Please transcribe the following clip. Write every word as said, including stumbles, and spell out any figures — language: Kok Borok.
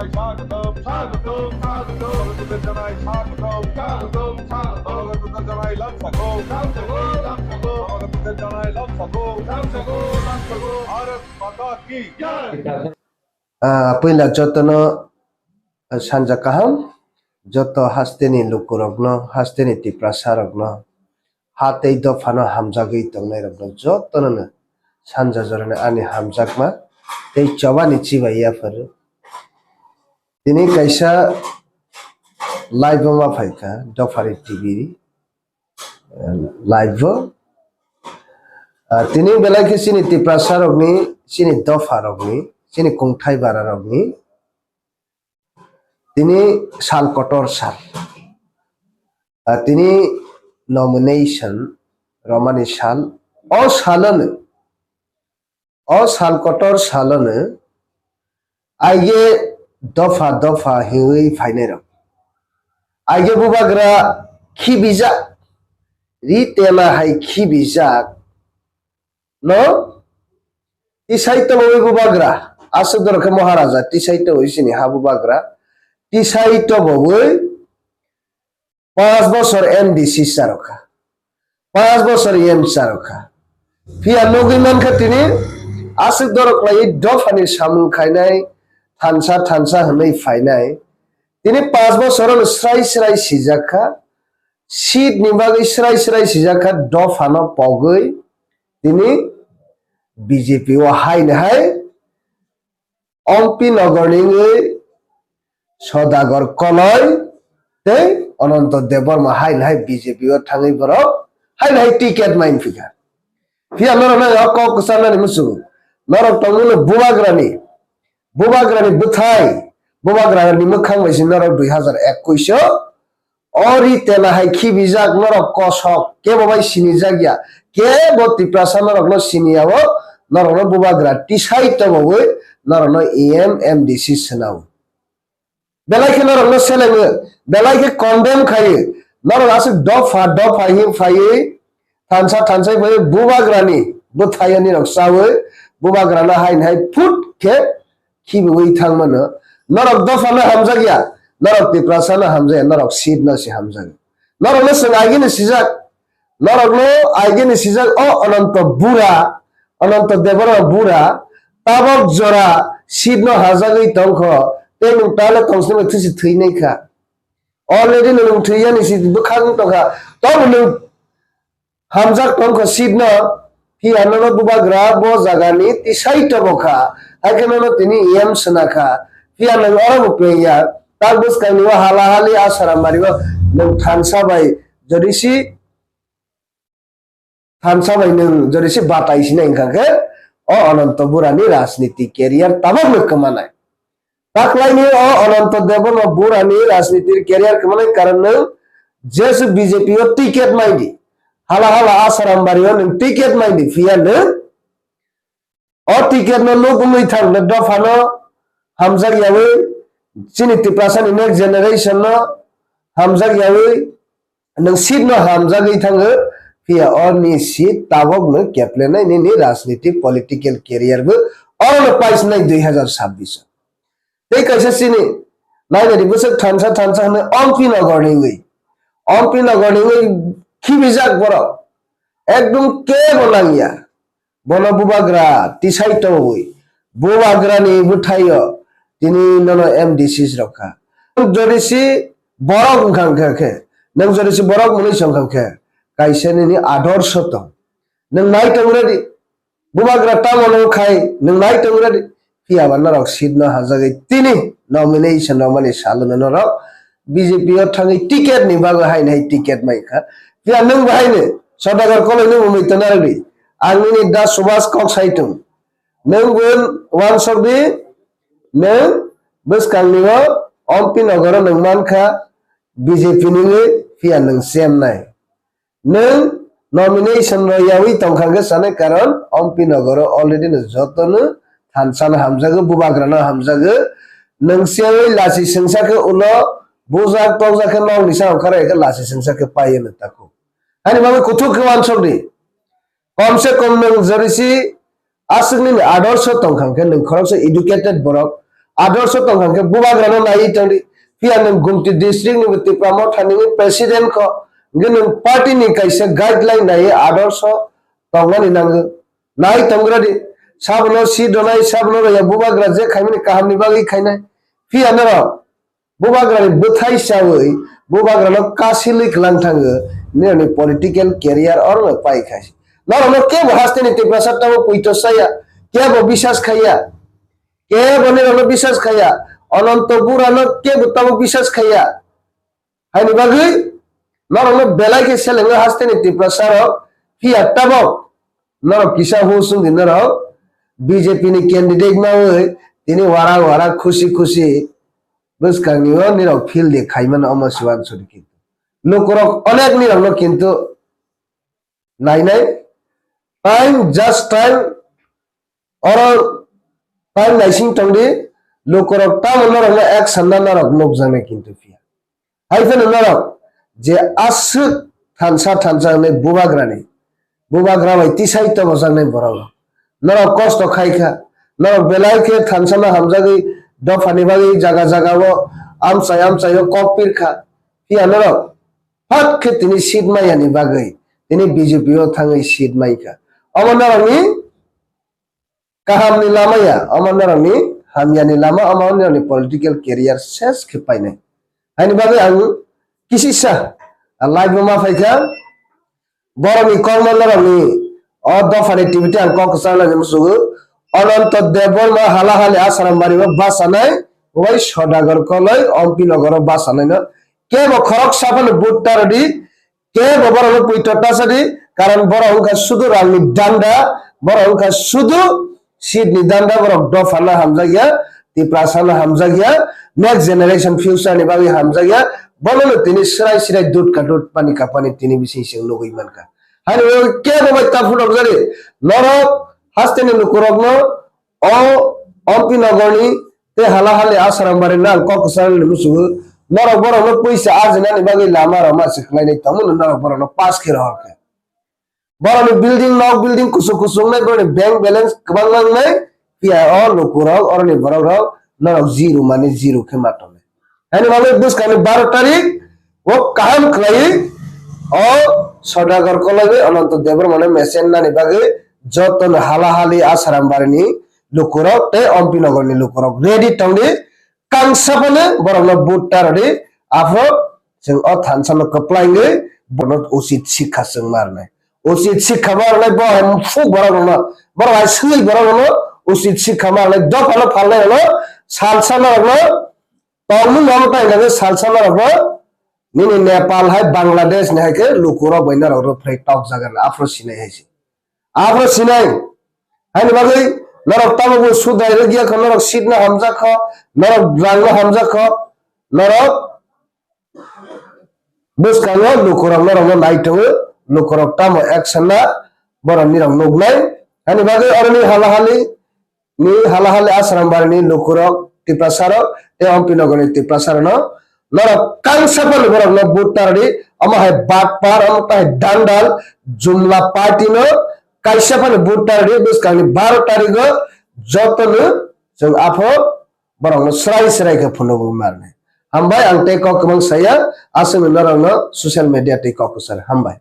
Ah, puila jotono, ah, sanja kaham, joto hasteni lukurokno, hasteni Tiprasarokno, ha tei dophano hamjagwi tongnairokno jotonono sanja jorani ani hamjakma tei chobani chibai yapharo. Tini kaisa live-o ma phaikha Dophari T V, eh, live-o. Ah, tini belai khe chini Tiprasarokni, chini dopharokni, chini kungthai bararokni tini sal kotor sal. Ah, tini nomination romani sal. O salono, o sal kotor salono aige dopha dopha hiwi phainairok. Aige bubagra khibijak, ri tela hai khibijak no tisai tobowi bubagra. Aswk dorok khe Maharaja tisai tobowi chini ha bubagra. Tisai tobowi Panch bosor M D C charokha, panch bosor M charokha. Phiya nugwi mankha tini aswk dorok khlaiwi dophani samung khainai, thansa thansa hwnwi phainai. Tini panch bosorono srai srai sijakkha, seat ni bagwi srai srai sijakkha, dophano pogwi tini B J P o haino hai Ompi Nogor ni wngwi Sodagar Koloi tei Ananto Debbarma haino hai B J P o thangwi borok haino hai ticket main phikha. Phiya norok no o kok kwcharnani muchungo. Norok tongmano bubagrani, bubagrani bwthai, bubagrani mwkhang bai se norok dui hazar ekwis o O ri tela hai khibijak norok kosok, kebo bai sinijak ya, kebo Tiprasa norokno siniya o, norokno bubagra tisai tobowi norokno E M, M D C swnao. Belai khe norokno selengo, belai khe condemn khaio, norok aswk dopha dopha hi phaiwi, thansa thansai phaiwi bubagrani bwthaio nirok chawi, bubagrano haini hai phut khe khibiwi thangmano. Norok dophano hamjakya, norok Tiprasano hamjakya, norok seat no se hamjakya. Norokno chwng agini sijak, norokno agini sijak o Ananto Bura, Ananto Debbarma Bura, tabok jora seat no hajagwi tongkho, tei nwng tale tongsinai thwisi thwinaikha. Already nwng thwiyani si bwkhak tongkha, tobo nwng hamjak tongkha seat no, phiya nono bubagra bo jagani tisai tobokha, hai khe nono tini E M swnakha, phiya nwng oro bo pengya, tak bwskangni o hala hali Asarambari o nwng thansa bai jodi si, thansa bai nwng jodi si batai sinai wngkha khe o Ananto Burani rajniti career tabok no kwmanai. Taklaini o Ananto Debbarma Burani rajnitir career kwmanai karon nwng jesu B J P o ticket maidi. Hala hala Asarambari o nwng ticket maidi, phiya nwng o ticket no nuk wngwi thang, nwng dophano hamjak yawi, chini Tiprasani next generation no hamjak yawi, nwng seat no hamjagwi thango, phiya orni seat tabok nwng keplenai nini rajniti political career bo orono paisinai dui hazar sabbish o. Tei kaisa chini nainani bwswk thansa thansa hwnwi Ompi Nogor ni wngwi, Ompi Nogor ni wngwi khibijak borok ekdom kebo nangya. Bono bubagra tisai tongwi, bubagrani bwthaio tini nono M D Cs rok kha. Nwng jodi si borok wngkha, wngkha khe, nwng jodi si borok mwnwi se wngkha khe, kaisa nini adorsho tong. Nwng nai tong ready, bubagra tamo no khai nwng nai tong ready. Phiya ba norok seat no hajagwi tini nomination rwmani salo no norok B J P o thangwi ticket ni bagwi haini hai ticket mai kha. Phiya nwng bo haini Sodagar Koloi ni bo mui tong narwdi. Ang nini da Subhas kok sai tong. Nwng bo wansok di, nwng bwskang ni o Ompi Nogor o nwng man kha B J P ni wngwi, phiya nwng chemnai. Nwng nomination rw yawi tongkha hwnkhe sanai karon Ompi Nogoro already no jotono thansa no hamjago, bubagra no hamjago. Nwng se oi lachi sengsa khe ulo bujak tokjak khe nokni sa ongkhar khe lachi sengsa khe pai no tako. Ani bagwi kuthuk khe wansok di. Kom se kom nwng jodi si aswk nini adorsho tongkha hwnkhe nwng khoroksa educated borok, adorsho tongkha hwnkhe bubagrano naiwi tongdi. Phiya nwng Gumti district ni Tipra Motha ni president kho, hwnkhe nwng party ni kaisa guideline naiwi adorsho tongmani nango. Nai tongradi, sabono seat rwnai, sabono rwya, bubagra je khaimani kahamni bagwi khainai. Phiya norok bubagrani bwthai chawi, bubagrano kasilwi kwlang thango, nini political career oro paikha. Norokno kebo hasteni Tiprasa tamo puito saya, kebo bisas khaiya, kebo nirokno bisas khaiya, Ananto Burano kebo tamo bisas khaiya. Haini bagwi norokno belai khe selengwi hasteni Tiprasarok, phiya tabok norok kisa husung di norok B J P ni candidate mawi tini warak warak khusi khusi bwskangni o nirok field de khaimano omo se uansukdi kintu. Lukurok onek nirokno kintu nainai, time, just time, oro time naising tongdi, lukurok tamo norokno ek sanda norok nukjaknai kintu phiya. Hai phano norok je aswk thansa thansa hwnwi bubagrani, bubagra bai tisai tobojaknai borok. Norok kosto khai kha, norok belai khe thansano hamjagwi dophani bagwi jaga jaga o amchai amchai o kok pir kha. Phiya norok phat khe tini seat maiyani bagwi tini B J P o thangwi seat mai kha. Omo norokni kahamni lama ya, omo norokni hamyani lama, omo norokni political career ses khe painai. Haini bagwi ang kisisa live o ma phaikha, borokni kokno norokni o dophani T V tei ang kok kwchang lainai muchungo. Ananto Debbarma halahali Asarambari o bachanai, wai Sodagar Koloi, Ompi Nogor o bachanaino kebo khoroksa phano vote ta rwdi, kebo borokno puito ta sadi, karon borok wngkha sudu rangni danda, borok wngkha sudu seat ni danda, borok dophano hamjakya, Tiprasano hamjakya, next generation future ni bagwi hamjakya, bonono tini srai srai dut ka dut pani ka pani tini bising sing nugwi mankha. Hani o kebo bai ta phunukjadi, norok hasteni lukurokno o Ompi Nogorni tei halahali Asarambari no ang kok kwchangni muchungo, norok borokno puisa arjinani bagwi lama rok ma se khlainai tongmano norok borokno pass khe rohor kha. Borokni building, nok building kuchuk kuchuk wngnai, borokni bank balance kwbangma wngnai, phiya o lukurok, oroni borokrok norok zero mani zero khe ma tongnai. Haini bagwi bwskangni baro tarik o kaham khlaiwi o Sodagar Koloi bai Ananto Debbarmano mesen nani bagwi jotono halahali Asarambari ni lukurok tei Ompi Nogor ni lukurok ready tongdi, kangsa phano borokno vote ta rwdi, aphuru chwng o thansano kwplai wngwi borokno usit sikha chwng ma rwnai. Usit sikha ma rwnai bo hai phuk borok rokno, borok hai swi borok rokno usit sikha ma rwnai, dophano phalnai rokno salsa norokno tongmung no tai nangwi salsa norokno nini Nepal hai Bangladesh ni hai khe lukurok bai norok rwphrai tok jaga rwna aphuru sinai hai se. Aphuru sinai. Haini bagwi norok tamo bo sudai rwgya kho, norok seat no hamjak kho, norok rang no hamjak kho, norok bwskango lukurok norokno naitongo, lukurok tamo action na borok nirok nuknai. Haini bagwi oroni halahali ni halahali Asarambari ni lukurok Tiprasarok tei Ompi Nogor ni Tiprasarokno norok kangsa phano borokno vote ta rwdi, omo hai batpar, omo hai dandal, jumla party no kaisa phano vote ta rwdi, bwskangni baro tarigo jotono chwng aphuru borokno srai srai khe phunugwi ma rwnai. Hambai, ang tei kok kwbang saya, aswkno norokno social media tei kok kwchar. Hambai.